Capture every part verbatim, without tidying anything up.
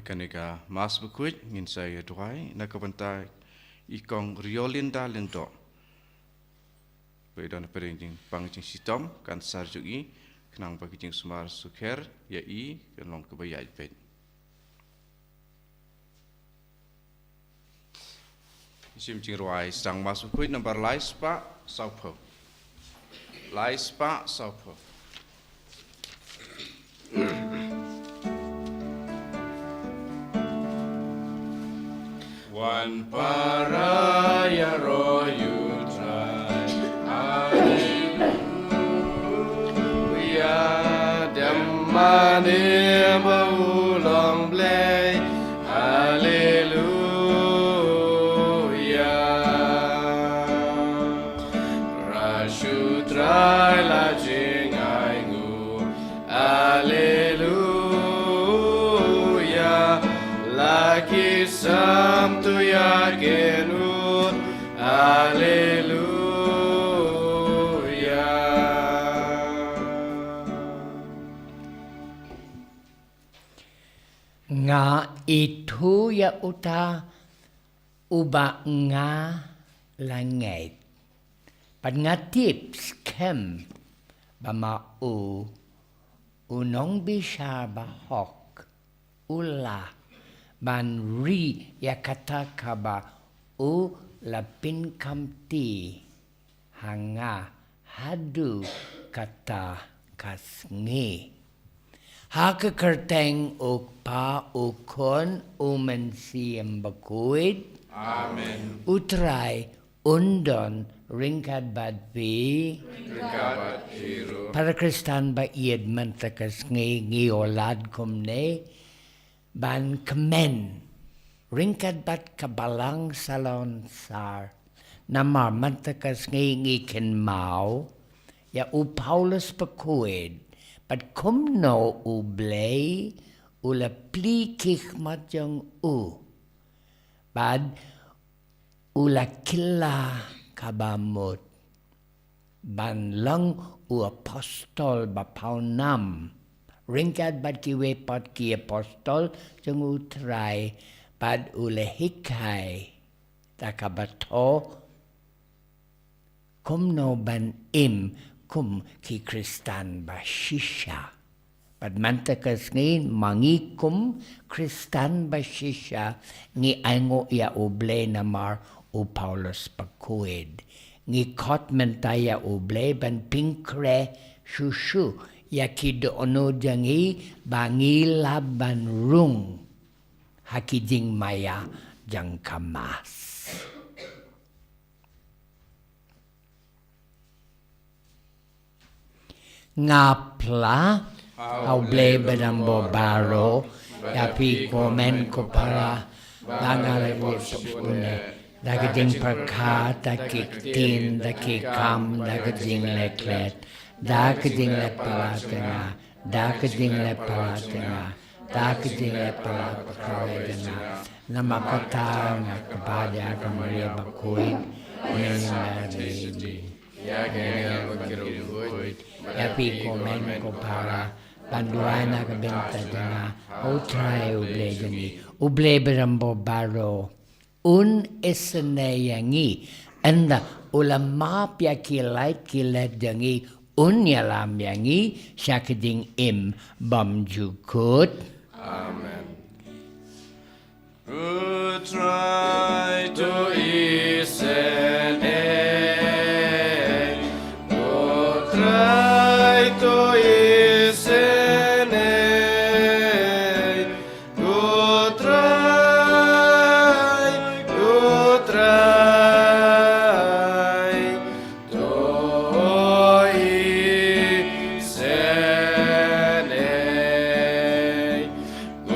Kane ka Mass bakhuid ngin sa ïa duwai na ka bynta i Kong Riolinda Lyngdoh. Ba i don hapdeng jingpang jingshitom, kan sar jong i, khnang ba ka jingsumar sukher ïa i kan long kaba ïaid beit. Shim jingrwai sdang Mass bakhuid nambar lai spah sawphew. Lai spah sawphew. Wan para ïaroh ïa u Trai. Haleluya. Dem mane ba u long Blei. Haleluya. Ra shu Trai la jingainguh. Haleluya. La ki sam tu ïa kynnoh. Haleluya. Nga ithuh ïa uta uba nga la ngeit. Bad nga tip skhem ba ma u, u nongbishar bahok, u lah ban ri ïa kata kaba u la pynkhamti ha nga haduh kata ka sngi. Ha ka kyrteng u Kpa, u Khun, u Mynsiem Bakhuid. Amen. U Trai un don ryngkat bad phi. Ryngkat bad phi ruh. Para Khristan ba ïeit, mynta ka sngi ngi ïoh lad kumne ban kmen ryngkat bad ka Balang Salonsar. Namar mynta ka sngi ngi kynmaw ïa u Paulus Bakhuid, bad kumno U Blei u la plie ki khmat jong u, bad u la kylla kaba mut ban long u apostol ba pawnam ryngkat bad kiwei pat ki apostol jong U Trai, bad u la hikai da kaba thoh kumno ban im kum ki Khristan ba shisha. Bad mynta ka sngi ma ngi kum Khristan ba shisha ngi ainguh ïa U Blei namar u Paulus Bakhuid. Ngi khot mynta ïa U Blei ban pynkhreh shuh shuh ïa ki dohnud jong ngi ba ngi lah ban rung ha ki jingmaïa jong ka Mass. Nga phla ha U Blei badonbor baroh, ïa phi ko hynmen ko para, ba nga la bud shibun da ka jingpyrkhat, da ki ktien, da ki kam, da ka jingleh klet, da ka jingleh palat jong nga, da ka jingleh palat jong nga, da ka jingleh palat jong nga. Namar kata nga kyrpad ïa ka Maria Bakhuid, ngin ïa ïa ki angel bad ki riewkhuid, ïa phi ko hynmen ko para, ban duwai na ka bynta jong nga ha U Trai U Blei jong ngi. U Blei badonbor baroh un isynei ïa ngi, ynda u la map ïa ki lait ki let jong ngi, un ïalam ïa ngi sha ka jingim bymjukut. Amen. U Trai to isynei, U Trai to isynei, U Trai, U Trai to isynei, U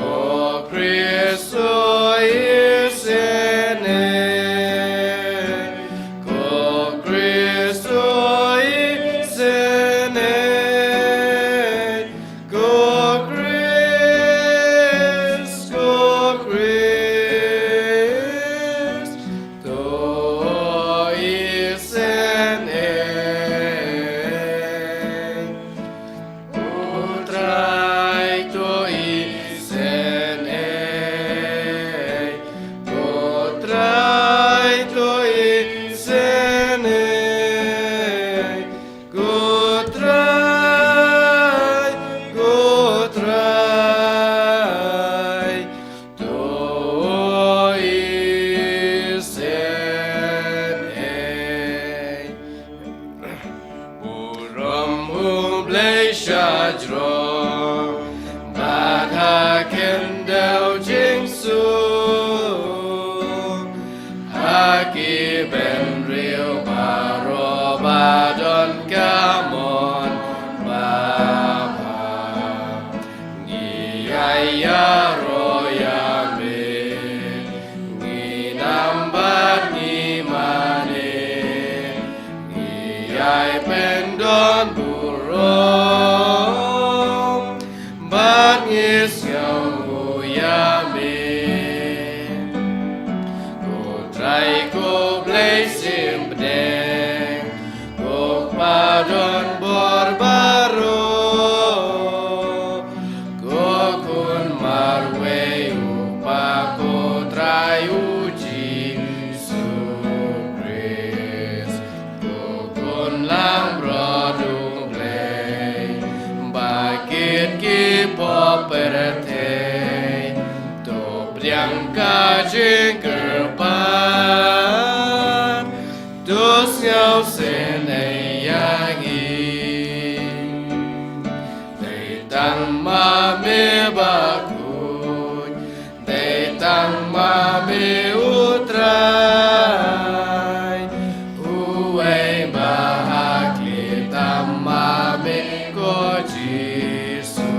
Khrist to isynei. Ki bynriew baroh ba don ka mon babha, ngi ïai ïaroh ïa me, ngi nam bad ngi mane, ngi ïai pyndonburom bad ngi sngewnguh ïa me. Ko Trai ko Blei symbteng, ko Kpa don bor baroh, ko Khun marwei u Kpa, ko Trai u Jisu Khrist, ko Khun langbrot u Blei, ba kit ki pop pyrthei, to pdiang ka jingkyrpad, to sngewsynei ïa ngi. Dei tang ma me bakhuid, dei tang ma me u Trai, uwei ba haklieh, tang ma me ko Jisu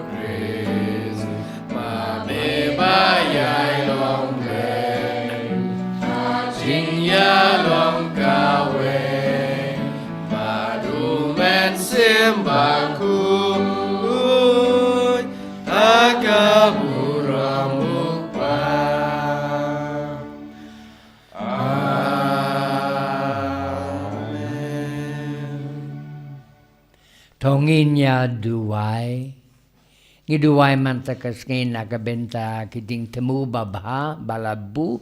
Khrist, ma me ba ïai long Blei ha jingïalong kawei, bad U Mynsiem Bakhuid ha ka burom u Kpa. Amen. To ngin ïa duwai. Ngi duwai mynta ka sngi na ka bynta ki jingthmu babha ba la buh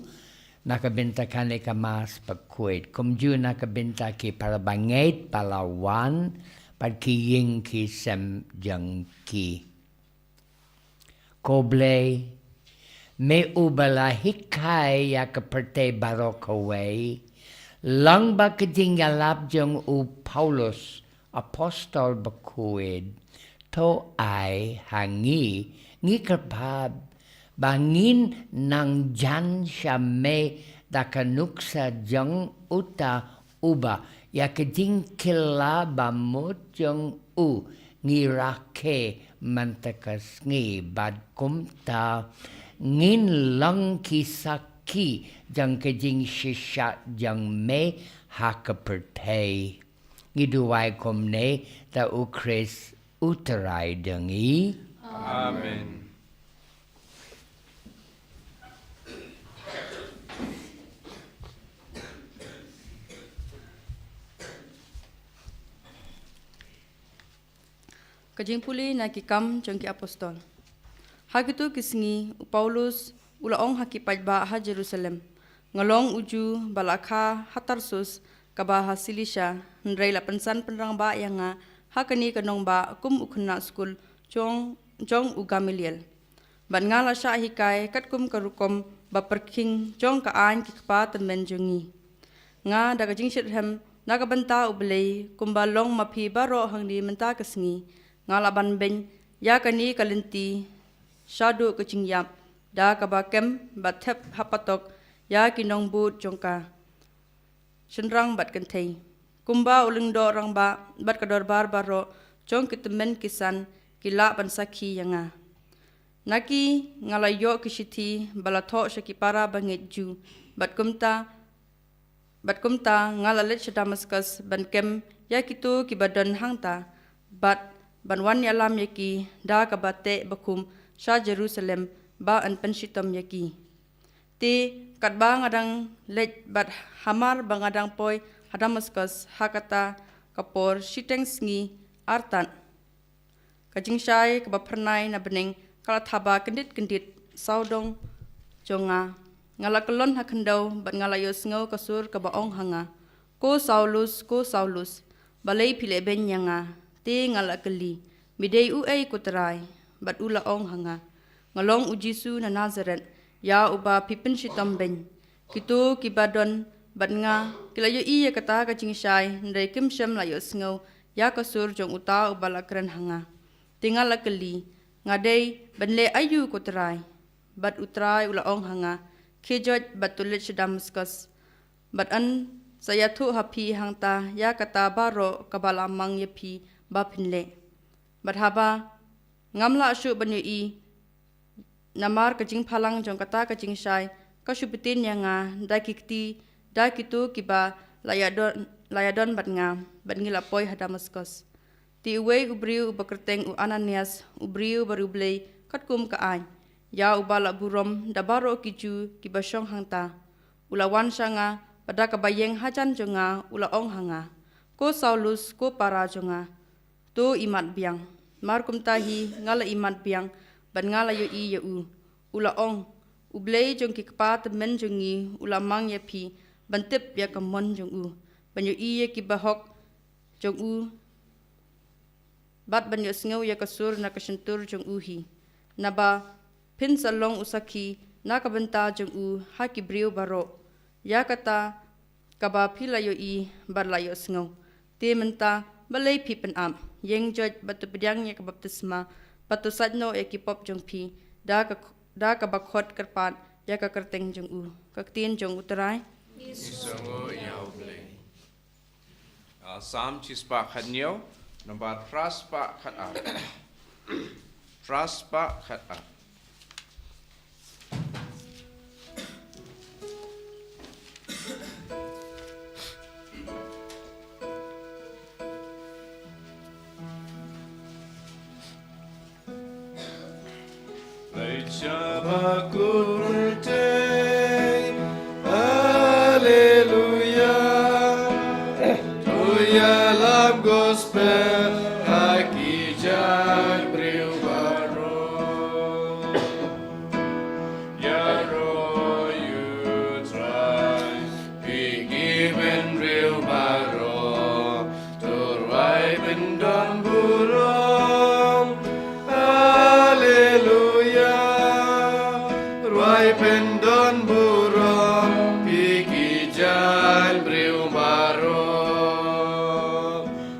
na ka bynta kane ka Mass bakhuid, kumjuh na ka bynta ki para bangeit ba la wan bad ki ïing ki sem jong ki. Ko Blei, me uba la hikai ïa ka pyrthei baroh kawei lyngba ka jingïalap jong u Paulus, Apostol bakhuid, to ai ha ngi, ngi kyrpad ba ngin nang jan sha me da ka nuksa jong uta uba ïa ka jingkylla bamut jong u ngi rakhe mynta ka sngi, bad kumta ngin long ki sakhi jong ka jingshisha jong me ha ka pyrthei. Ngi duwai kumne da U Khrist U Trai jong ngi. Amen. Ka jingpule na Ki Kam jong ki Apostol. Ha kito ki sngi u Paulus u la ong ha ki paidbah ha Jerusalem, nga long u Jiw ba la kha ha Tarsus kaba ha Silisia, hynrei la pynsan pynrangbah ïa nga ha kane ka nongbah kum u khynnah skul jong, jong u Gamaliel. Bad nga la shah hikai katkum ka rukom ba pyrkhing jong ka aiñ ki kpa tymmen jong ngi. Nga da ka jingshitrhem na ka bynta U Blei, kumba long ma phi baroh hangne mynta ka sngi, nga la ban beiñ ïa kane ka lynti shaduh ka jingïap, da kaba kem bad thep ha patok ïa ki nongbud jong ka, shynrang bad kynthei. Kumba u lyngdoh rangbah bad ka dorbar baroh jong ki tymmen ki san ki lah ban sakhi ïa nga. Na ki nga la ïoh ki shithi ba la thoh sha ki para bangeit Jiw, bad kumta, bad kumta nga la leit sha Damaskus ban kem ïa kito kiba don hangta, bad ban wan ïalam ïa ki da kaba teh bakhum sha Jerusalem ba yn pynshitom ïa ki. Te katba nga dang leit bad hamar ba nga dang poi ha Damaskus ha kata ka por, shiteng sngi artat, ka jingshai kaba phyrnai na bneng ka la thaba kyndit kyndit sawdong jong nga. Nga la kyllon ha khyndew bad nga la ïohsngew ka sur kaba ong ha nga, "Ko Saulus, ko Saulus, balei phi leh beiñ ïa nga?" Te nga la kylli, "Me dei uei ko Trai?" Bad u la ong ha nga, "Nga long u Jisu na Nasaret, ïa uba phi pynshitom beiñ." Kito kiba don bad nga ki la ïohi ïa kata ka jingshai, hynrei kim shym la ïohsngew ïa ka sur jong uta uba la kren ha nga. Te nga la kylli, "Nga dei ban leh aïu ko Trai?" Bad u Trai u la ong ha nga, "Khie joit bad to leit sha Damaskus, bad yn sa ïathuh ha phi hangta ïa kata baroh kaba la mang ïa phi ba phin leh. Bad haba ngam lah shuh ban ïohi, namar ka jingphalang jong kata ka jingshai ka shu btin ïa nga da ki kti da kito kiba la ïadon, la ïadon bad nga, bad ngi la poi ha Damaskus. Te uwei u briew uba kyrteng u Ananias, u briew ba riewblei katkum ka aiñ, ïa uba la burom da baroh ki Jiw kiba shong hangta, u la wan sha nga, bad da kaba ïeng hajan jong nga u la ong ha nga, Ko Saulus, ko para jong nga, to imat biang. Mar kumta hi nga la imat biang, bad nga la ïohi ïa u. U la ong, U Blei jong ki kpa tymmen jong ngi u la mang ïa phi ban tip ïa ka mon jong u, ban ïohi ïa ki bahok jong u, bad ban ïohsngew ïa ka sur na ka shyntur jong u hi. Naba phin sa long u sakhi na ka bynta jong u ha ki briew baroh. Ïa kata kaba phi la ïohi bad la ïohsngew. Te mynta balei phi pynap? Ïeng joit bad to pdiang ïa ka baptisma bad to sait noh ïa ki pop jong phi da ka, da kaba khot kyrpad ïa ka kyrteng jong u. Ka ktien jong U Trai. Ngi sngewnguh ïa U Blei. Ah, Salm shispah khathynñiew, nambar phraspah khatar. Phraspah khatar. Leit sha ba kut pyrthei, Alleluia. To ïalap gospel ha ki jaitbynriew baroh. Ïaroh ïa U Trai, phi ki bynriew baroh, to rwai pyndonburom. Alleluia. Rwai pyndonburom, phi ki jaitbynriew baroh.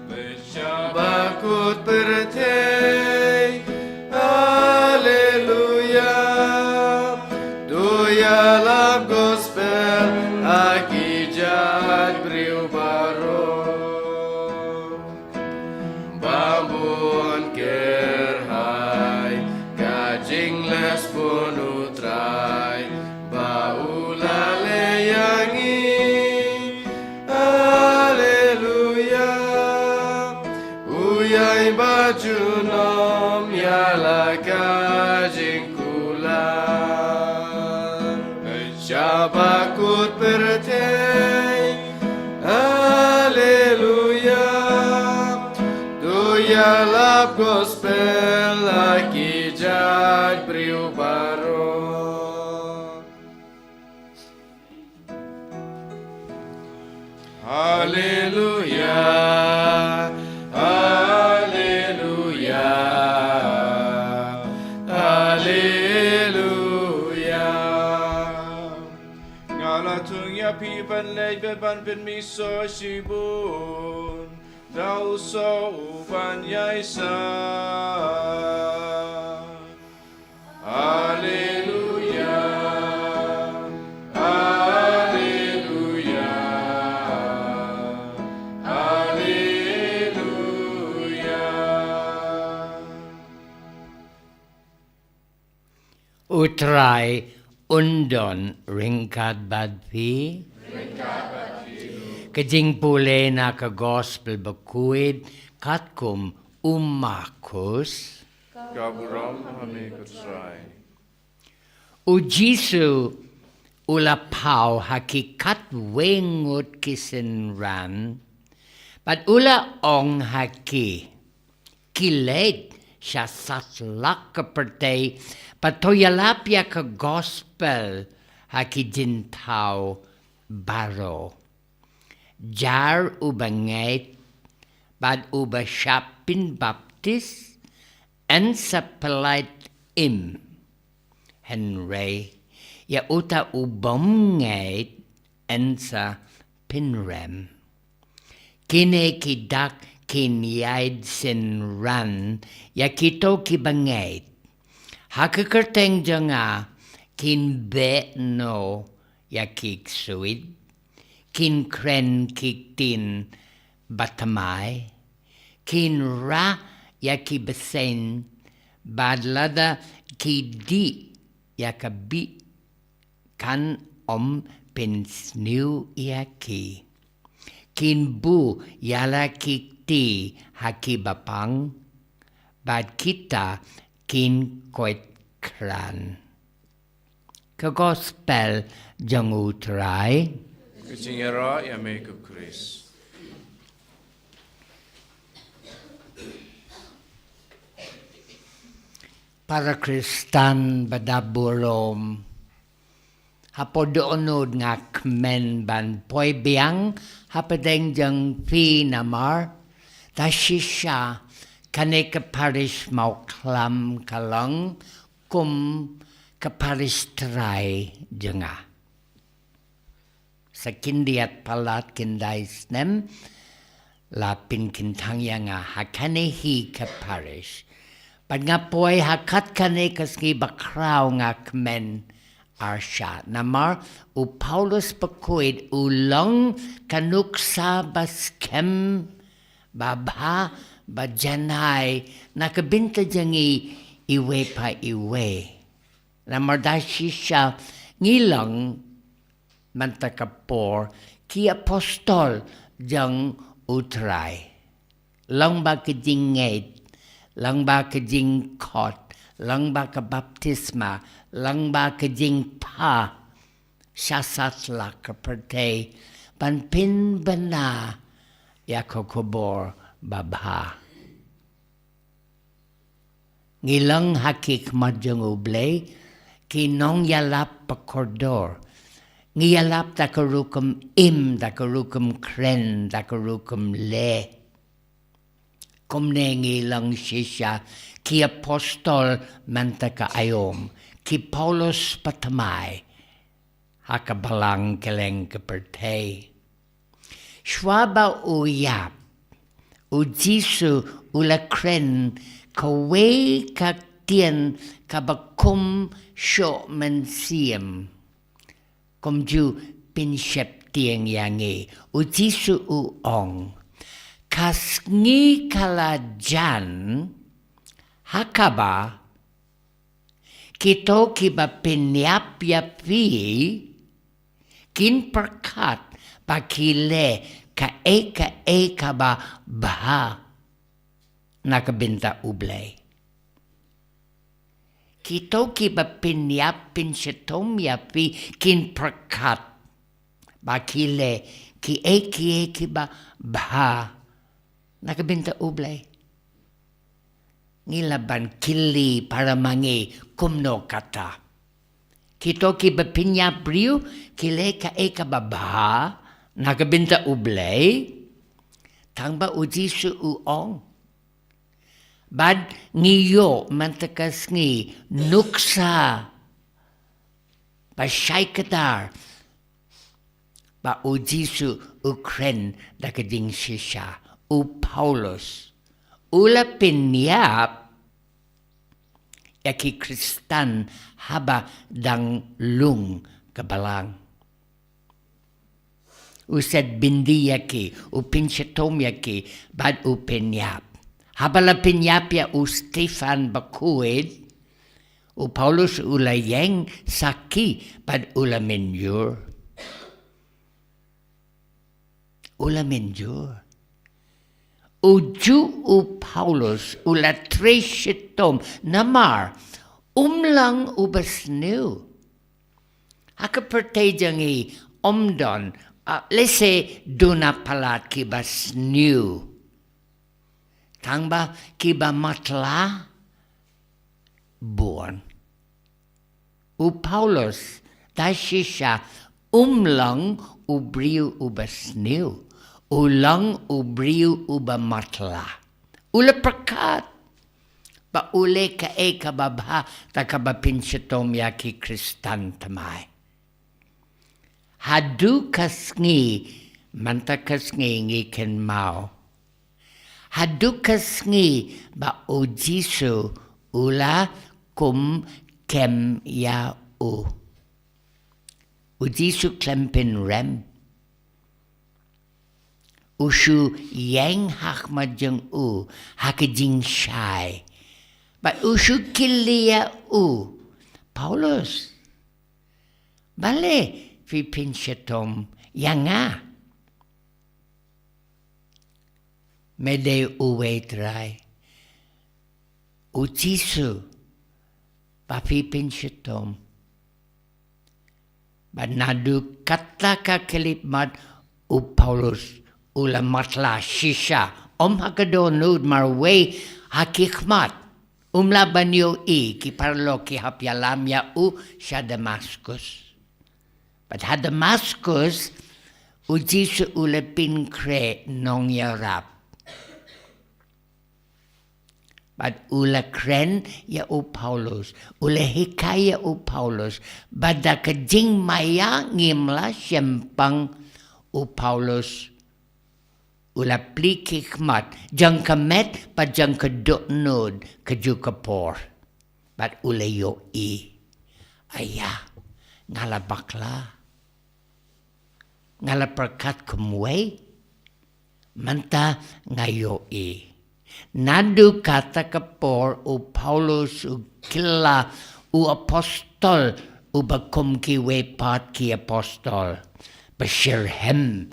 Leit sha ba kut pyrthei, Alleluia. To ïalap gospel ha ki jaitbynriew baroh. Ba bun kyrhai ka jingleh bun U Trai ba u la leh ïa ngi. Alleluia. U ïai ba junom ïa la ka jingkular. Sha ba kut pyrthei, Alleluia. To ïalap gospel ha ki jaitbynriew baroh. Alleluia, Alleluia, Alleluia. Nga la thung ïa phi ban leit bad ban pynmih soh shibun da u soh u ban ïaisah. Alleluia, Alleluia, Alleluia. U Trai un don ryngkat bad phi. Ka jingpule na ka Gospel Bakhuid katkum u Markus. Ka burom ha me ko Trai. U Jisu u la phaw ha ki khatwei ngut ki synran, bad u la ong ha ki, ki leit sha satlak ka pyrthei, bad to ïalap ïa ka Gospel ha ki jynthaw baroh. Jar uba ngeit bad uba shah pynbaptis yn sa pyllait im, hynrei ïa uta u bym ngeit yn sa pynrem. Kine ki dak kin ïaid synran ïa kito kiba ngeit. Ha ka kyrteng jong nga kin beh noh ïa ki ksuid, Kin kren ki ktien bathymmai, kin rah ïa ki bseiñ, bad lada ki dih ïa ka bih kan ym pynsniew ïa ki. Kin buh ïa la ki kti ha ki bapang, bad kita kin koit khran. Ka gospel jong U Trai. Ka jingïarap ïa me ko Khrist. Para Khristan ba da burom. Hapoh dohnud nga kmen ban poi biang hapdeng jong phi namar da shisha kane ka parish Mawkhlam ka long kum ka parish trai jong nga. Sa khyndiat palat khyndai snem la pynkyntang ïa nga ha kane hi ka parish. Bad nga poi ha kat kane ka sngi bakhraw, nga kmen arshah namar u Paulus Bakhuid u long ka nuksa ba skhem, ba bha, ba janai na ka bynta jong ngi iwei pa iwei. Namar da shisha ngi long mynta ka por ki apostol jong U Trai. Long ba ka jingngeit, long ba ka jingkhot, long ba ka baptisma, long ba ka jingpha sha satlak ka pyrthei ban pynbna ïa ka khubor babha. Ngi long ha ki khmat jong U Blei ki nongïalap ba kordor. Ngi ïalap da ka rukom im, da ka rukom kren, da ka rukom leh. Kumne ngi long shisha ki apostol mynta ka aïom, ki Paulus bathymmai ha ka balang kylleng ka pyrthei. Shuwa ba u ïap, U Jisu u la kren kawei ka ktien kaba kum shoh mynsiem. Kumjuh pynsheptieng ïa ngi. U Jisu u ong, ka sngi ka la jan ha kaba kito kiba pynïap ïa phi kin pyrkhat ba ki leh kaei kaei kaba bha na ka bynta U Blei. Kito kiba pynïap pynshitom ïa phi kin pyrkhat ba ki leh kiei kiei kiba bha na ka bynta U Blei. Ngi lah ban kylli para ma ngi kumno kata. Kito kiba pynïap briew ki leh kaei kaba bha na ka bynta U Blei. Tangba U Jisu u ong, bad ngi ïoh mynta ka sngi nuksa ba shai kdar ba U Jisu u kren da ka jingshisha. U Paulus u la pynïap ïa ki Khristan haba dang lung ka balang. U set byndi ïa ki, u pynshitom ïa ki, bad u pynïap. Haba la pynïap ïa u Stephan Bakhuid, u Paulus u la ïeng sakhi bad u la mynjur. U la mynjur. Ujuh u Paulus u la trei shitom namar um long uba sniew. Ha ka pyrthei jong ngi ym don, ah, lehse duna palat kiba sniew. Tangba kiba matlah bun. U Paulus da shisha um long u briew uba sniew, u long u briew uba matlah. U la pyrkhat ba u leh kaei kaba bha da kaba pynshitom ïa ki Khristan thymmai. Haduh ka sngi, mynta ka sngi ngi kynmaw. Haduh ka sngi ba U Jisu u la kum kem ïa u. U Jisu khlem pynrem. U shu ïeng ha khmat jong u ha ka jingshai. Bad u shu kylli ïa u, Paulus, balei phi pynshitom ïa nga? Me dei uwei Trai, u Jisu, ba phi pynshitom. Bad naduh kata ka khyllipmat u Paulus u la matlah shisha, ym ha ka dohnud marwei, ha ki khmat. Um lah ban ïohi, ki paralok ki hap ïalam ïa u sha Damaskus. Bad ha Damaskus, u Jisu u la pynkhreh nongïarap. Bad u la kren ïa u Paulus, u la hikai ïa u Paulus, bad da ka jingmaïa ngim lah shempang u Paulus, u la plie ki khmat, jong ka met, bad jong ka dohnud, kajuh ka por. Bad u la ïohi. Aya, nga la bakla. Nga la pyrkhat kumwei. Mynta nga ïohi. Naduh kata ka por u Paulus u kylla u apostol uba kum kiwei pat ki apostol. Ba shitrhem,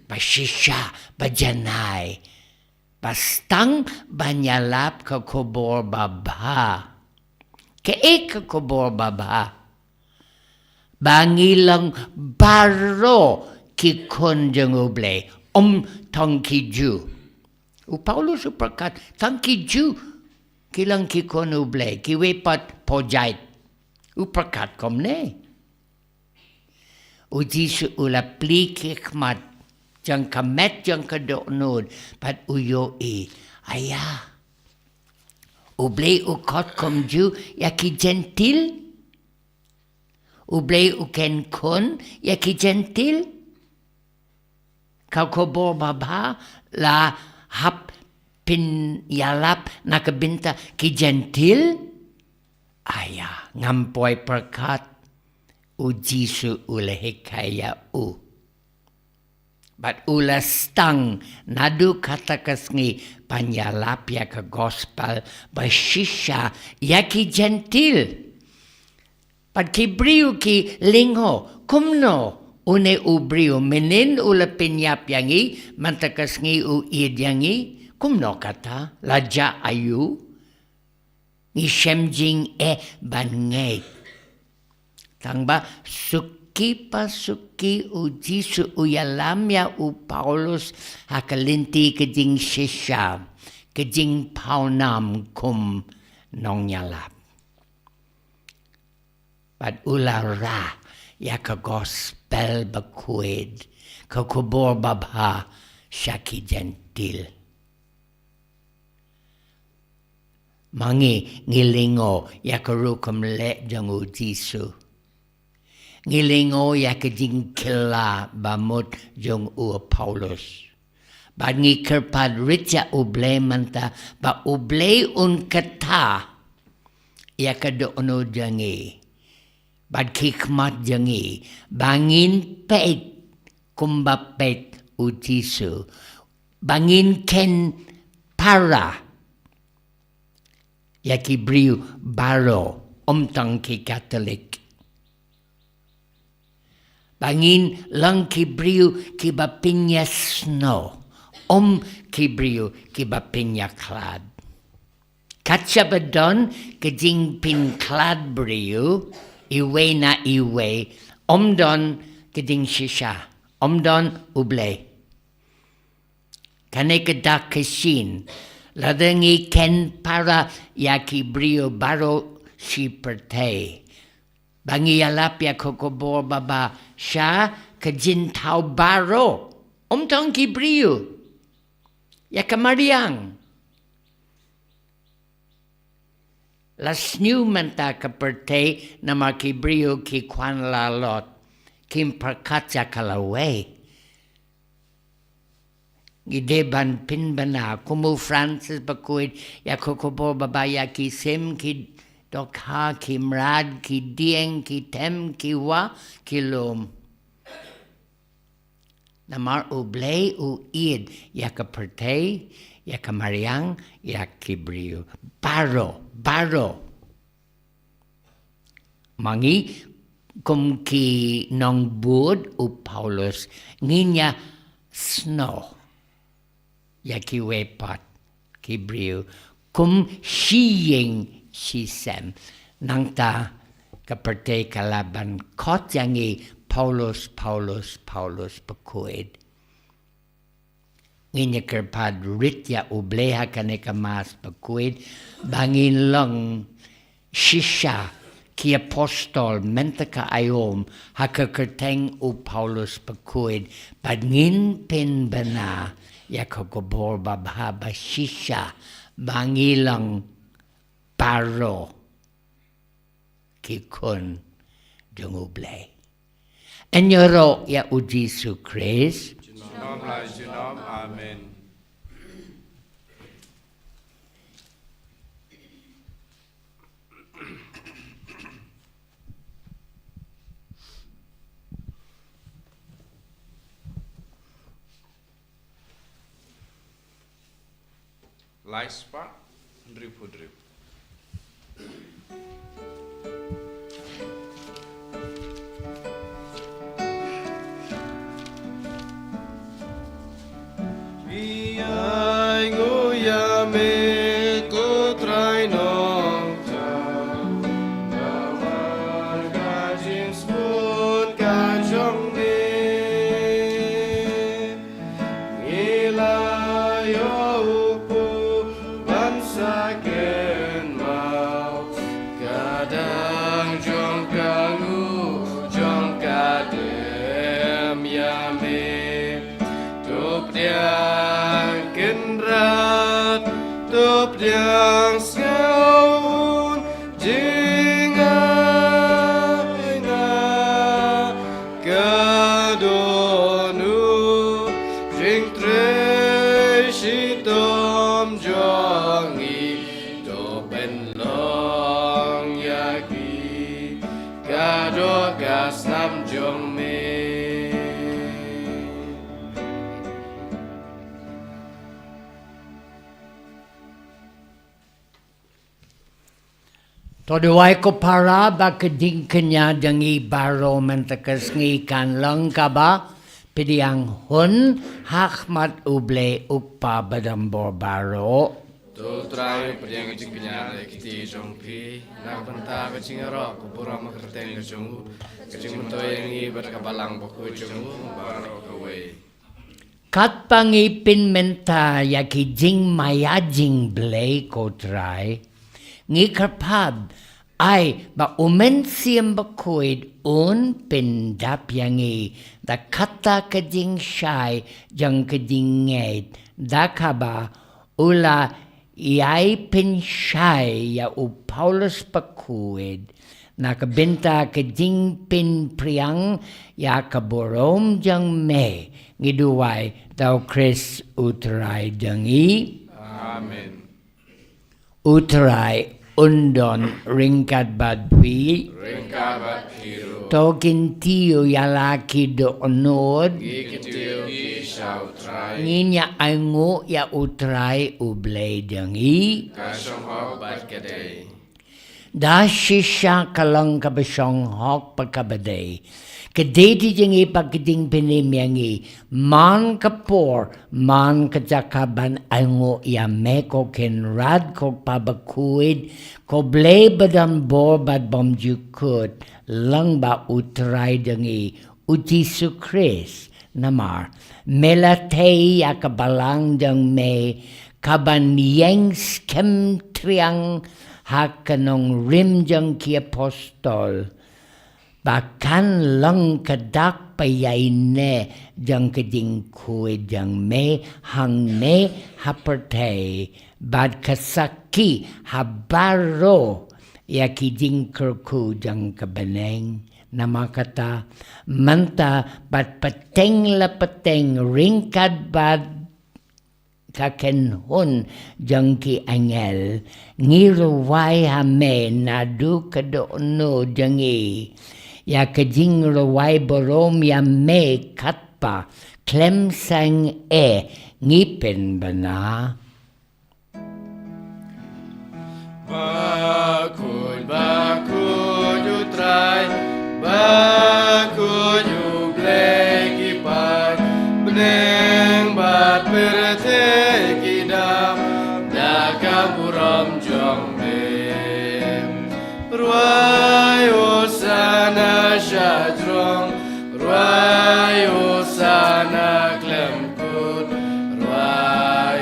ba shisha, ba janai. Ba sdang ban ïalap ka khubor babha. Kaei ka khubor babha? Ba ngi long baroh ki khun jong U Blei, ym tang ki Jiw. U Paulus u pyrkhat, tang ki Jiw ki long ki khun U Blei, kiwei pat pyrthei. U pyrkhat kumne. U Jisu u la plie ki khmat, jong ka met jong ka dohnud, bad u ïohi. Aya. U Blei u khot kum Jiw ïa ki Jentil. U Blei u ken khun ïa ki Jentil. Ka khubor babha la hap pynïalap na ka bynta ki Jentil. Aya, ngam poi pyrkhat, u Jisu u la hikai ïa u. Bad u la sdang naduh kata ka sngi ban ïalap ïa ka gospel ba shisha ïa ki Jentil. Bad ki briew ki lyngngoh, kumno une u briew mynhynnin u la pynïap ïa ngi, mynta ka sngi u ïeit ïa ngi, kumno kata, la jah aïu? Ngi shem jingeh ban ngeit. Tangba suki pa suki u Jisu u ïalam ïa u Paulus ha ka lynti ka jingshisha, ka jingpawnam kum nongïalap. Bad u la rah ïa ka gospel bakhuid, ka khubor babha sha ki Jentil. Ma ngi ngi lyngngoh ïa ka rukom leh jong u Jisu. Ngi lyngngoh ïa ka jingkylla bamut jong u Paulus. Bad ngi kyrpad rit ïa U Blei mynta ba U Blei un kta ïa ka dohnud jong ngi. Bad ki khmat jong ngi ba ngin peit kumba peit u Jisu. Ba ngin ken para ïa ki briew baroh, ym tang ki Katholik. Ba ngin long ki briew kiba pynïasnoh, ym ki briew kiba pynïakhlad. Katba don ka jingpynkhlad briew, iwei na iwei, ym don ka jingshisha, ym don U Blei. Kane ka dak ka shin, lada ngi ken para ïa ki briew baroh shi pyrthei. Ba ngi ïalap ïa ka khubor babha sha ka jingthaw baroh. Ym tang ki briew. Ïa ka mariang. La sniew mynta ka pyrthei namar ki briew ki khwan lalot. Kim pyrkhat ïa ka lawei. Ngi dei ban pynbna kum u Francis bakhuid ïa ka khubor babha ïa ki sim ki dohkha ki mrad ki dieng ki them ki wah ki lum. Namar U Blei u ïeit ïa ka pyrthei, ïa ka mariang, ïa ki briew. Baroh, baroh. Ma ngi kum ki nongbud u Paulus ngin ïa snoh ïa kiwei pat ki briew kum shi ïing shi sem. Nangta ka pyrthei ka lah ban khot ïa ngi Paulus, Paulus, Paulus bakhuid. Ngin ïa kyrpad rit ïa U Blei ha kane ka Mass bakhuid ba ngin long shisha ki apostol mynta ka aïom ha ka kyrteng u Paulus bakhuid, bad ngin pynbna ïa ka khubor babha ba shisha ba ngi long baroh ki khun jong U Blei. Ïaroh ïa U Jisu Khrist. Junom la junom. Amen. Lai spah hynriew phew hynriew. Ngi ainguh ïa me ko Trai Nongthaw, namar ka jingsngewbha ka jong me. Ngi la ïoh u pop ban sa kynmaw ka dang jong ka nguh jong ka dem ïa me. To pdiang kynrad, to pdiang sngewhun, jingainguh ka dohnud, jingtrei shitom jong ngi, to pynlong ïa ngi ka doh ka snam jong me. To duwai ko para ba ka jingkñia jong ngi baroh mynta ka sngi kan long kaba pdiang hun ha khmat U Blei U Kpa badonbor baroh. To Trai pdiang ka jingkñia da ka kti jong phi na ka bynta ka jingïaroh ka burom ha ka kyrteng ka jong u, ka jingmyntoi ïa ngi bad ka balang bakhuid jong u baroh kawei. Katba ngi pynmynta ïa ki jingmaïa jingblei ko Trai, ngi kyrpad ai ba U Mynsiem Bakhuid un pyndap ïa ngi da kata ka jingshai jong ka jingngeit, da kaba u la ïai pynshai ïa u Paulus bakhuid na ka bynta ka jingpynphriang ïa ka burom jong me, ngi duwai da U Khrist U Trai jong ngi. Amen. U Trai un don ryngkat bad phi. Ryngkat bad phi ruh. To kyntiew ïa la ki dohnud. Ngi kyntiew ki sha U Trai. Ngin ïa ainguh ïa U Trai U Blei jong ngi. Ka shong hok bad ka dei. Da shisha ka long kaba shong hok bad kaba dei. Ka dei jong ngi bad ka jingpynim ïa ngi man ka por, man ka jaka ban ainguh ïa me ko Kynrad, ko Kpa bakhuid, ko Blei badonbor bad bymjukut, lyngba U Trai jong ngi U Jisu Khrist. Namar me la tei ïa ka balang jong me kaban ïeng skhem triang ha ka nongrim jong ki apostol, ba kan long ka dak ba ïaineh jong ka jingkhuid jong me hangne ha pyrthei, bad ka sakhi ha baroh ïa ki jingkyrkhu jong ka bneng. Namar kata, mynta bad pateng la pateng ryngkat bad ka kynhun jong ki angel, ngi rwai ha me naduh ka dohnud jong ngi ïa ka jingrwai burom ïa me kat Kpa, khlem seng eh, ngi pynbna. Bakhuid, bakhuid u Trai, bakhuid u Blei ki paid, bneng bad pyrthei ki dap da ka burom jong me. Rwai Hosana sha jrong, rwai Hosana khlem kut, rwai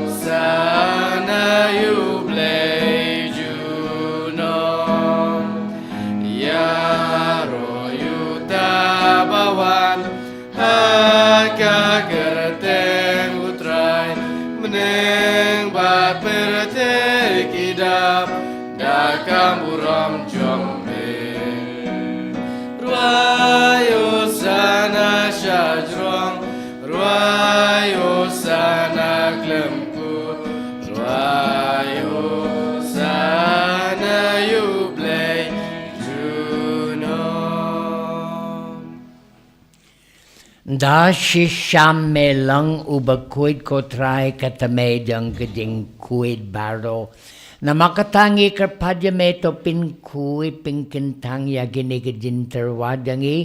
Hosana ïa u Blei junom. Ïaroh ïa uta ba wan ha ka kyrteng u Trai, bneng bad pyrthei ki dap da ka burom jong me. Rwai Hosana sha jrong, rwai Hosana khlem kut, rwai Hosana ïa u Blei junom. Da shisha me long u bakhuid ko Trai, kata me jong ka jingkhuid baroh. Namar kata ngi kyrpad ïa me, to pynkhuid pynkyntang ïa kine ki jingtyrwa jong ngi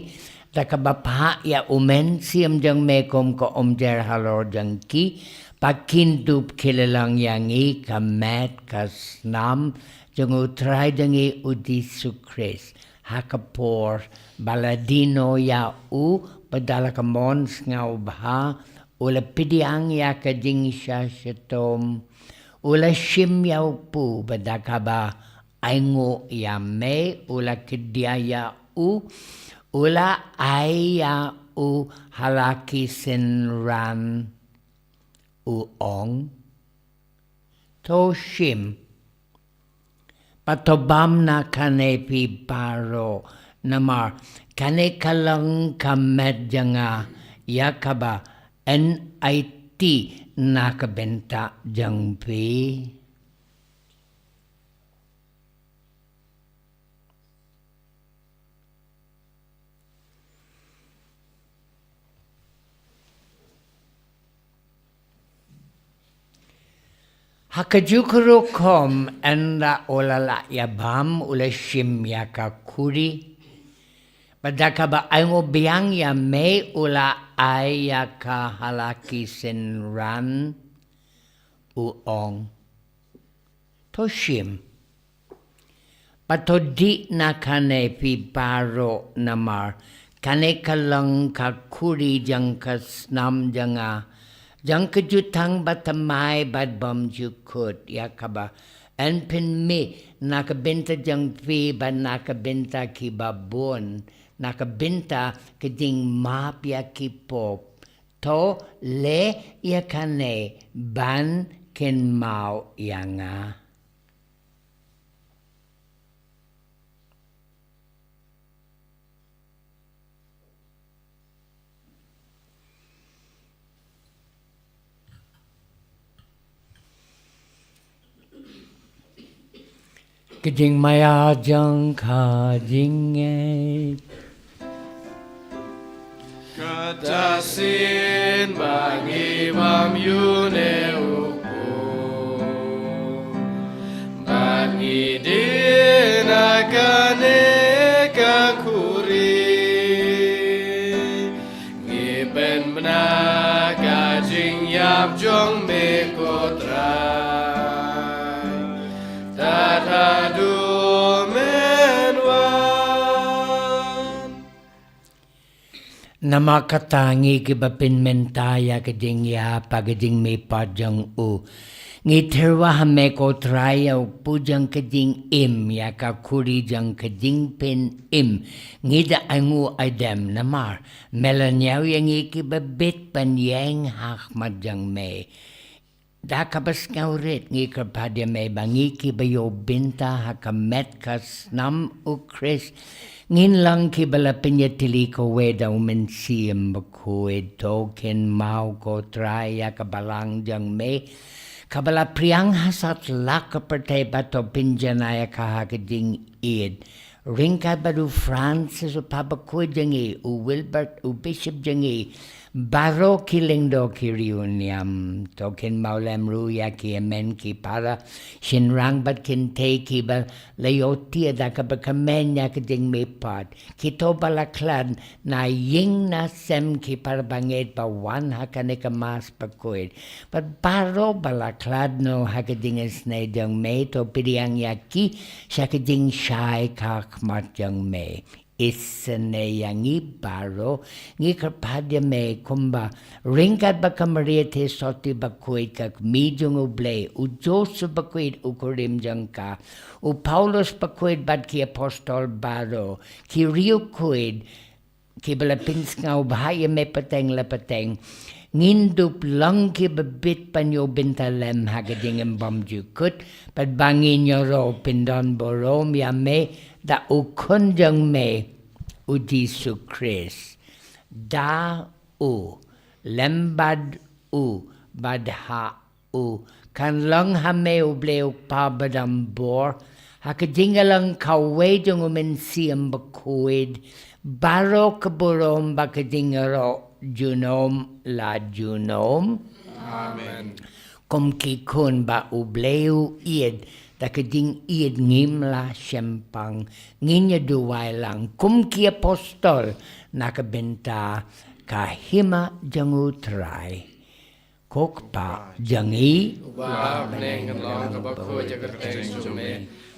da kaba phah ïa u Mynsiem jong me kum ka umjer halor jong ki, ba kin dup khie lylang ïa ngi ka met ka snam jong u Trai jong ngi u Jisu Khrist. Ha ka por ba la die noh ïa u, bad da la ka mon sngewbha, u la pdiang ïa ka jingsha shitom, u la shim ïa u pu, bad da kaba ainguh ïa me, u la khie ïa u, u la ai ïa u ha la ki synran, u ong. To shim, bad to bam na kane phi baroh, namar kane ka long ka met jong nga, ïa kaba yn aiti na ka bynta jong phi. Ha kajuh ka rukom, ynda u la lah ïa bam, u la shim ïa ka khuri, bad da kaba ainguh biang ïa me, u la ai ïa ka ha la ki synran, u ong. To shim, bad to dih na kane phi baroh, namar kane ka long ka khuri jong ka snam jong nga, jong ka jutang bathymmai bad bymjukut, ïa kaba yn pynmih na ka bynta jong phi bad na ka bynta kiba bun, na ka bynta ka jingmap ïa ki pop. To leh ïa kane ban kynmaw ïa nga. Ka jingmaïa jong ka jingngeit. Kata shisien ba ngi bam ïa une u khuid, bad ngi dih na kane ka khuri, ngi pynbna ka jingïap jong me ko Trai, tad haduh men wan. Namar kata ngi kiba pynmynta ïa ka jingïap ha ka jingmihpat jong u, ngi tyrwa ha me ko Trai ïa u pu jong ka jingim, ïa ka khuri jong ka jingpynim. Ngi da ainguh aidem namar me la ñiew ïa ngi kiba bit ban ïeng ha khmat jong me. Da kaba sngewrit ngi kyrpad ïa me ba ngi kiba ïoh bynta ha ka met ka snam u Khrist, ngin long kiba la pynïatylli kawei da u Mynsiem Bakhuid. To kynmaw ko Trai ïa ka balang jong me, kaba la phriang ha satlak ka pyrthei, bad to pynjanai ïa ka ha ka jingïeid Ryngkat bad u Francis u Papa bakhuid jong ngi, u Wilbert u Bishop jong ngi, baroh ki lyngdoh ki riewniam, to kynmaw lem ruh ïa ki hynmen ki para shynrang bad kynthei kiba la ïoh tied da kaba kmen ïa ka jingmihpat, kito ba la khlad na ïing na sem, ki para bangeit ba wan ha kane ka Mass bakhuid, bad baroh ba la khlad noh ha ka jingisynei jong me, to pdiang ïa ki sha ka jingshai khmat jong me. Isynei ïa ngi baroh. Ngi kyrpad ïa me kumba ryngkat bad ka Maria Theisotti bakhuid, ka Kmie jong U Blei, u Joseph bakhuid u kurim jong ka, u Paulus bakhuid bad ki apostol baroh, ki riewkhuid kiba la pynsngew bha ïa me pateng la pateng, ngin dup long kiba bit ban ïoh bynta lem ha ka jingim bymjukut, bad ba ngin ïaroh pyndonburom ïa me da u Khun jong me, u Jisu Khrist. Da u, lem bad u, bad ha u, kan long ha me U Blei U Kpa badonbor, ha ka jingïalang kawei jong U Mynsiem Bakhuid, baroh ka burom bad ka jingïaroh junom la junom. Amen. Kum ki khun ba U Blei u ïeit, da ka jingïeit ngim lah shempang, ngin ïa duwai lang kum ki apostol na ka bynta ka Hima jong U Trai. Ko Kpa jong ngi, uba ha bneng, kan long kaba khuid ïa ka kyrteng jong me,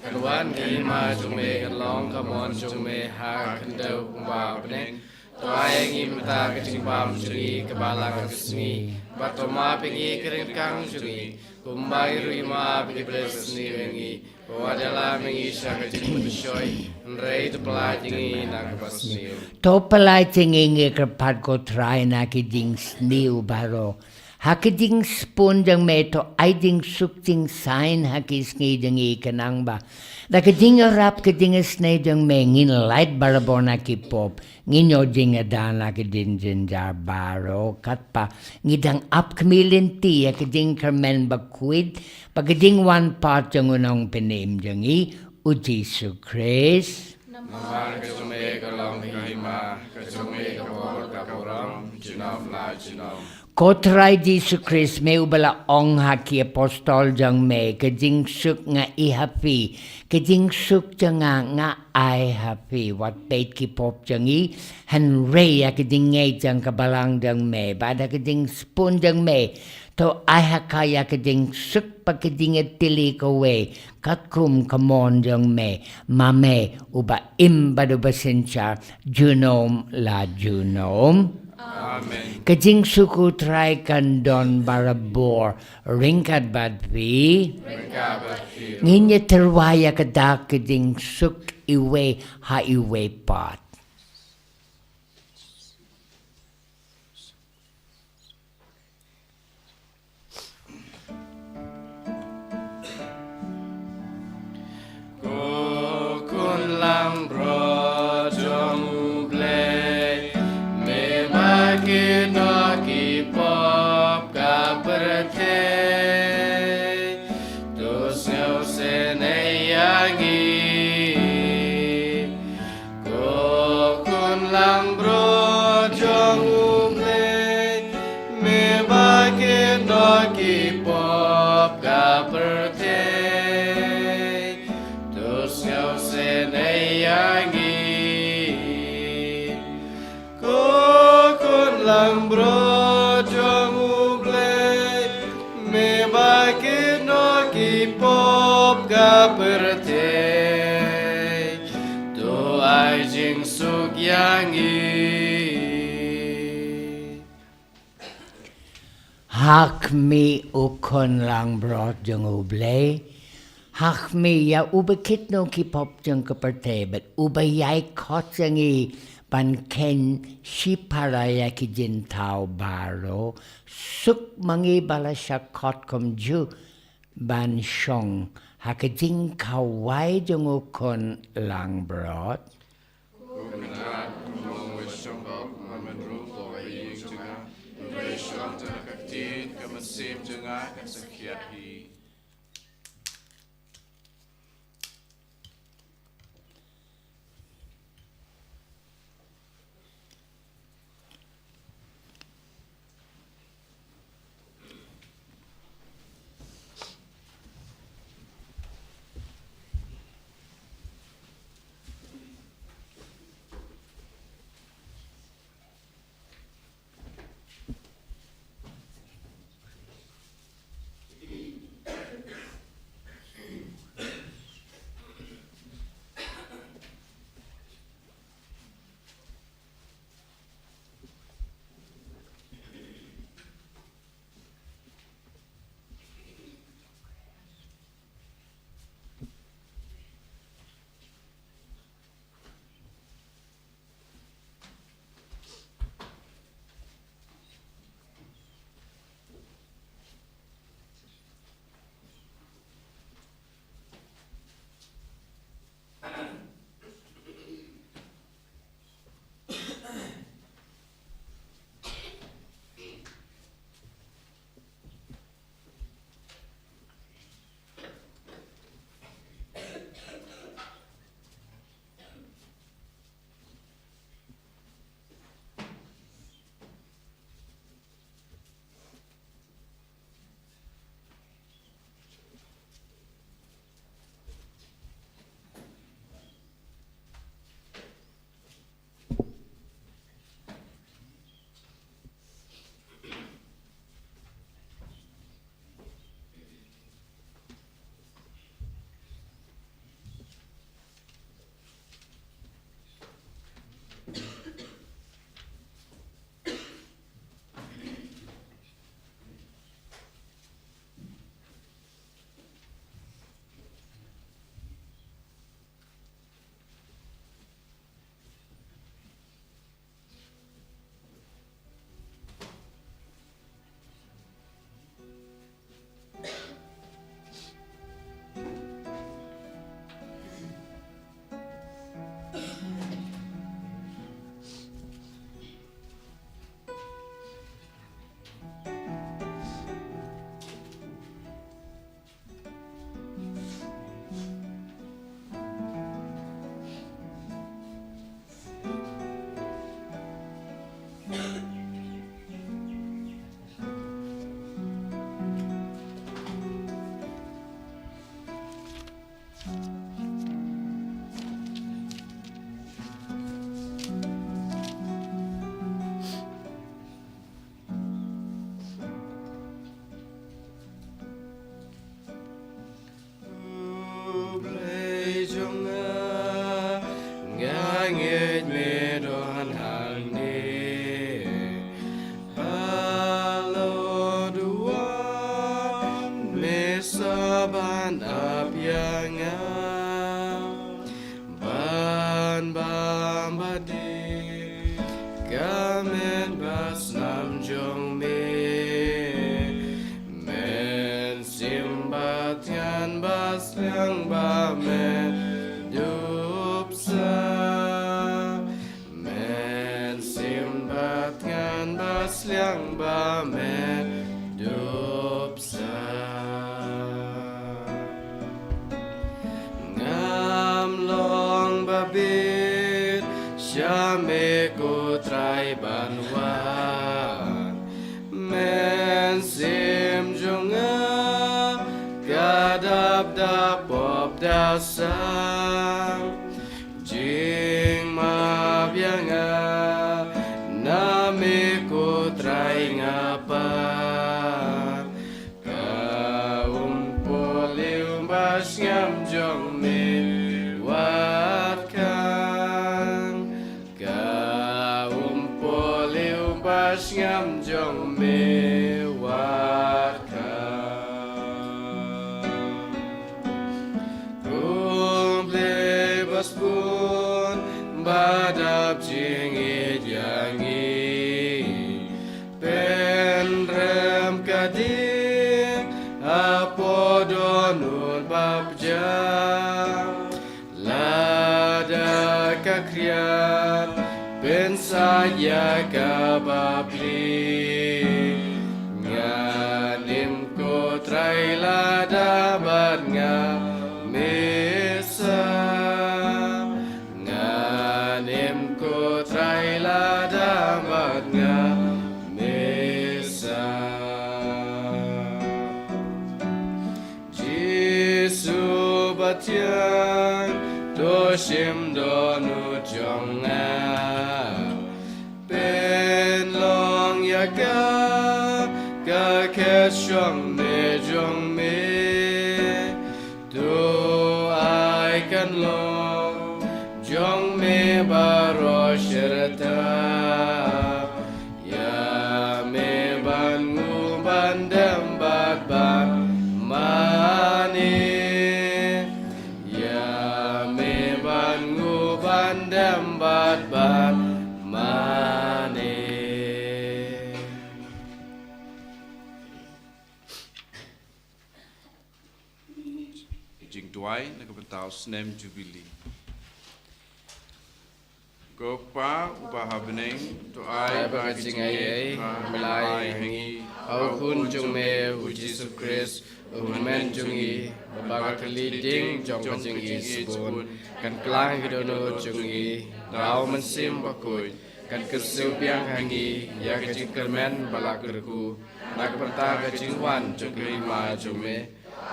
kan wan ka hima jong me, kan long ka mon jong me ha ka khyndew kumba ha bneng. To ai ïa ngi mynta ka jingbam jong ngi kaba la ka sngi, bad to map ïa ngi ka ryngkang jong ngi, kumba ngi ruh ngi map ïa ki ba la sniew ïa ngi. Wat ïalam ïa ngi sha ka jingpynshoi, hynrei to pyllait ïa ngi na kaba sniew. To pyllait ïa ngi, ngi kyrpad ko Trai, na ki jingsniew baroh. Ha ka jingspun jong me to ai jingsuk jingsaiñ ha ki sngi jong ngi, khnang ba da ka jingïarap ka jingisynei jong me ngin lait barabor na ki pop, ngin ïoh jingïada na ki jingjynjar baroh, katba ngi dang ap khmih lynti ïa ka jingkyrmen bakhuid bad ka jingwan pat jong U Nongpynim jong ngi, U Jisu Khrist. Namar ka jong me ka long ka hima, ka jong me ka bor ka burom, junom la junom. Ko Trai Jisu Khrist, me uba la ong ha ki apostol jong me, ka jingsuk nga ai ha phi, ka jingsuk jong nga nga ai ha phi. Wat peit ki pop jong ngi, hynrei ïa ka jingngeit jong ka balang jong me, bad ha ka jingspun jong me to ai ha ka ïa ka jingsuk bad ka jingïatylli kawei, katkum ka mon jong me, ma me uba im bad uba synshar junom la junom. Amen. Ka jingsuk U Trai kan don barabor ryngkat bad phi. Ryngkat bad phi. Ngin ïa tyrwa ïa ka dak ka jingsuk iwei ha iwei pat. Ko Khun langbrot jong U Blei, me ba kit noh ki pop ka pyrthei, to sngewsynei ïa ngi. Ko Khun langbrot jong U Blei, me ba kit noh ki pop ka pyrthei, to sngewsynei ïa ngi. Ko Khun langbrot jong U Blei, me ba kit noh ki pop ka pyrthei, to ai jingsuk ïa ngi. Ha khmih U Khun langbrot jong U Blei, ha khmih ïa uba kit noh ki pop jong ka pyrthei bad uba ïai khot ïa ngi ban kheiñ shipara ïa ki jingthaw baroh. Suk ma ngi ba la shah khot kumjuh ban shong ha ka jingkhawai jong U Khun langbrot. Ko Kynrad, kumno ngin shong, kumno ngin rung, ko ïing jong nga, hynrei shong tang ha ka ktien, ka mynsiem jong nga kan sa khiah hi. Liang ba me dup sa. Ngam long ba bit sha me ko Trai ban wan. Mynsiem jong nga ka dap da pop da sang. Jingmap ïa nga na me ko Trai nga pan. Ka umpohliew ba sngewsih jong me wat kan. Ka umpohliew ba sngewsih jong me wat kan. Khublei ba sbun ba dap jingïeit ïa ngi. Pynrem ka ding hapoh dohnud bapjah. Lada ka khriat pynsaid ïa ka bapli. Ngan im ko Trai lada bad nga me sa. Ngan im ko Trai lada bad nga me sa. Jisu ba thiang, to shim dohnud jong nga. Pynlong ïa ka ka khet shong ne jong me. To ai kan long jong me baroh shi rta. Ïa me ban nguh ban dem bad ban mane. Ïa me ban nguh ban dem bad ban mane. Jingduwai na ka bynta u snem Jubili. Ko Kpa uba ha bneng, to ai ba ka jingaiei, ba ka jingaiei, ha u Khun jong me, u Jisu Khrist, u Hynmen jong ngi, ba ka thylliej ding jong ka jingaiei sbun kan kylla ha ki dohnud jong ngi, da u Mynsiem Bakhuid, kan kyrsiew biang ha ngi, ïa ka jingkyrmen ba la kyrkhu, na ka bynta ka jingwan jong ka hima jong me,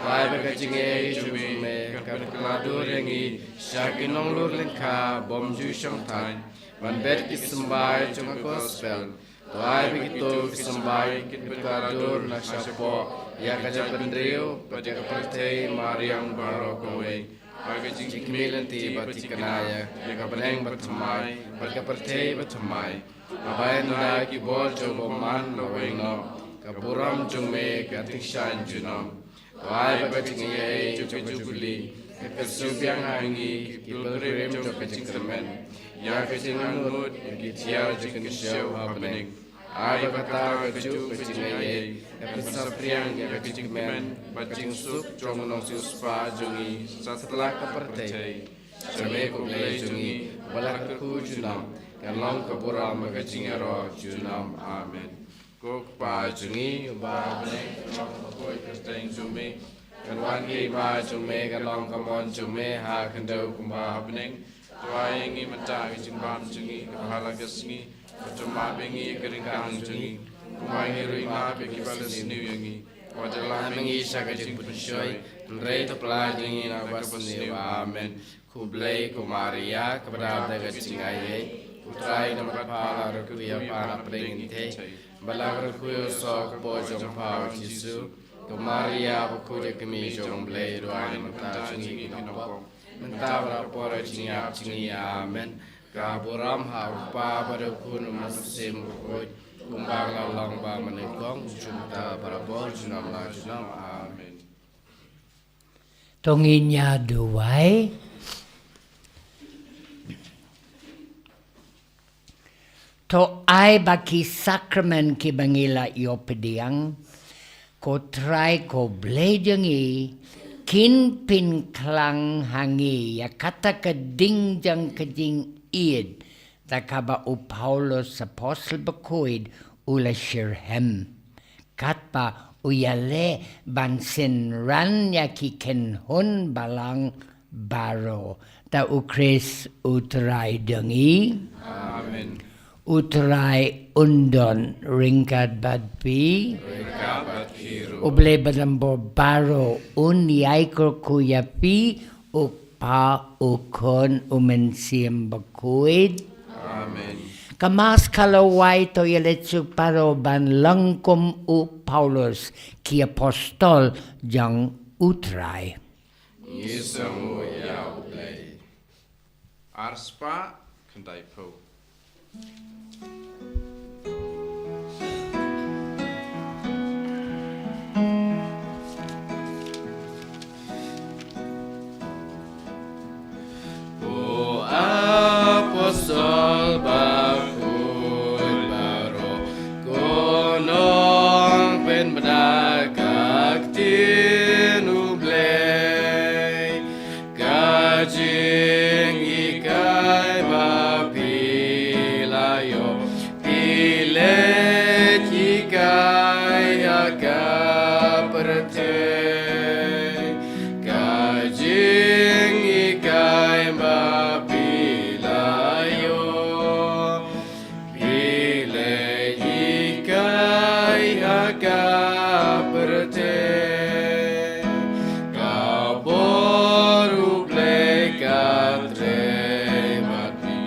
To ai ba ka jingaiei jong me kan pynkylla dur ïa ngi sha ki nonglur lyngkha bym ju shong thaiñ ban bet ki symbai jong ka gospel. To ai ba kito ki symbai kin pynkylla dur na shapoh ïa ka jaitbynriew bad ïa ka pyrthei mariang baroh kawei. Ba ka jingkhmih lynti bad thikna ïa ka bneng bathymmai bad ka pyrthei bathymmai. Ba ynda ki bor jong u bymman la weng noh, ka burom jong me kan tyngshaiñ junom. To ai ba ka jingaiei jong ka Jubili kan kyrsiew biang ha ngi ki pilgrim jong ka jingkyrmen ïa ka jingangnud ïa ki thiar jingkynshew ha bneng. Ai ba kata kajuh ka jingaiei kan pynsaphriang ïa ka jingkmen bad jingsuk jong u nongsiewspah jong ngi satlak ka pyrthei. Sha me ko Blei jong ngi, ba la kyrkhu junom, kan long ka burom bad ka jingïaroh junom. Amen. Ko Kpa jong ngi uba ha bneng, kan long ka kyrteng jong me, kan wan ka hima jong me, kan long ka mon jong me ha khyndew kumba ha bneng. To ai ïa ngi mynta ka jingbam jong ngi kaba ha la ka sngi, bad to map ïa ngi ka ryngkang jong ngi, kumba ngi ruh ngi map ïa kiba la sniew ïa ngi. Wat lam ïa ngi sha ka jingpynshoi, hynrei to pyllait ïa ngi na kaba sniew. Amen. Khublei ko Maria, kaba dap da ka jingaiei, ko Trai u nongpynim pha, la kyrkhu ïa pha na pdeng ki kynthei, bad la kyrkhu ïa u soh ka kpoh jong pha u Jisu. Ko Maria bakhuid, ka kmie jong u Blei, duwai namar kata jong ngi ki nongpop, mynta bad ha ka por ka jingïap jong ngi. Amen. Ka burom ha u Kpa bad u Khun bad u Mynsiem Bakhuid, kumba ka la long ba mynnyngkong, kumjuh mynta, barabor, junom la junom. Amen. To ngin ïa duwai. To ai ba ki sakramen kiba ngi la ïoh pdiang, ko Trai ko Blei jong ngi, kin pynkylla ha ngi ïa kata ka ding jong ka jingïeit, da kaba u Paulus Apostle bakhuid u la shyrhem. Katba u ïaleh ban synran ïa ki kynhun balang baroh. Da u Khrist u Trai dang ïa. Amen. U Trai un don ryngkat bad phi. Ryngkat bad phi ruh. U Blei badonbor baroh un ïai kyrkhu ïa phi, u Kpa, u Khun, u Mynsiem Bakhuid. Amen. Ka Mass ka la wai, to ïaleit suk baroh ban long kum u Paulus, ki apostol jong u Trai. Ngi sngewbha ïa u Blei. Arspah khyndai phew. U apostol bakhuid baroh, ko nongpynbna ka ktien u Blei. Ka jinghikai ba phi la ïoh, phi leit hikai ha ka pyrthei. Ka jinghikai ba phi la ïoh, phi leit hikai ha ka pyrthei. Ka bor u Blei ka trei bad phi.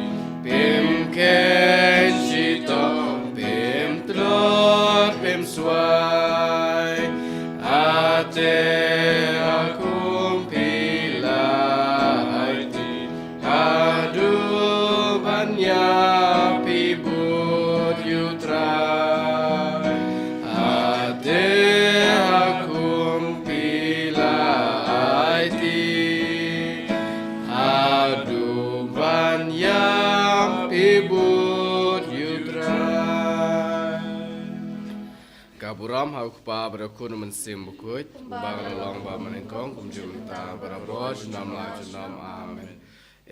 Phim kheiñ shitom, phim tlot, phim swai. Hate ha kum phi la aiti, haduh ban ïap phi bud ïa u Trai. Hate ha kum phi la aiti, haduh ban ïap phi bud ïa u Trai. Ka burom ha u Kpa bad u Khun, u Mynsiem Bakhuid, uba ka la long bad mynnyngkong, kumjuh mynta bad barabor, junom la junom. Amen.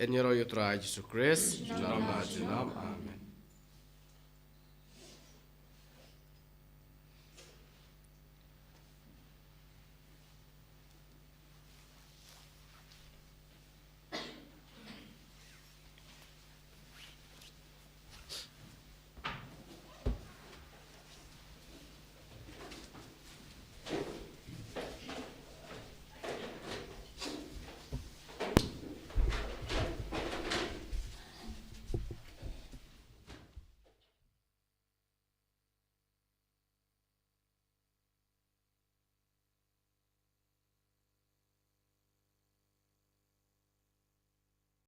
Yn ïaroh ïa u Trai Jisu Khrist, junom la junom. Amen.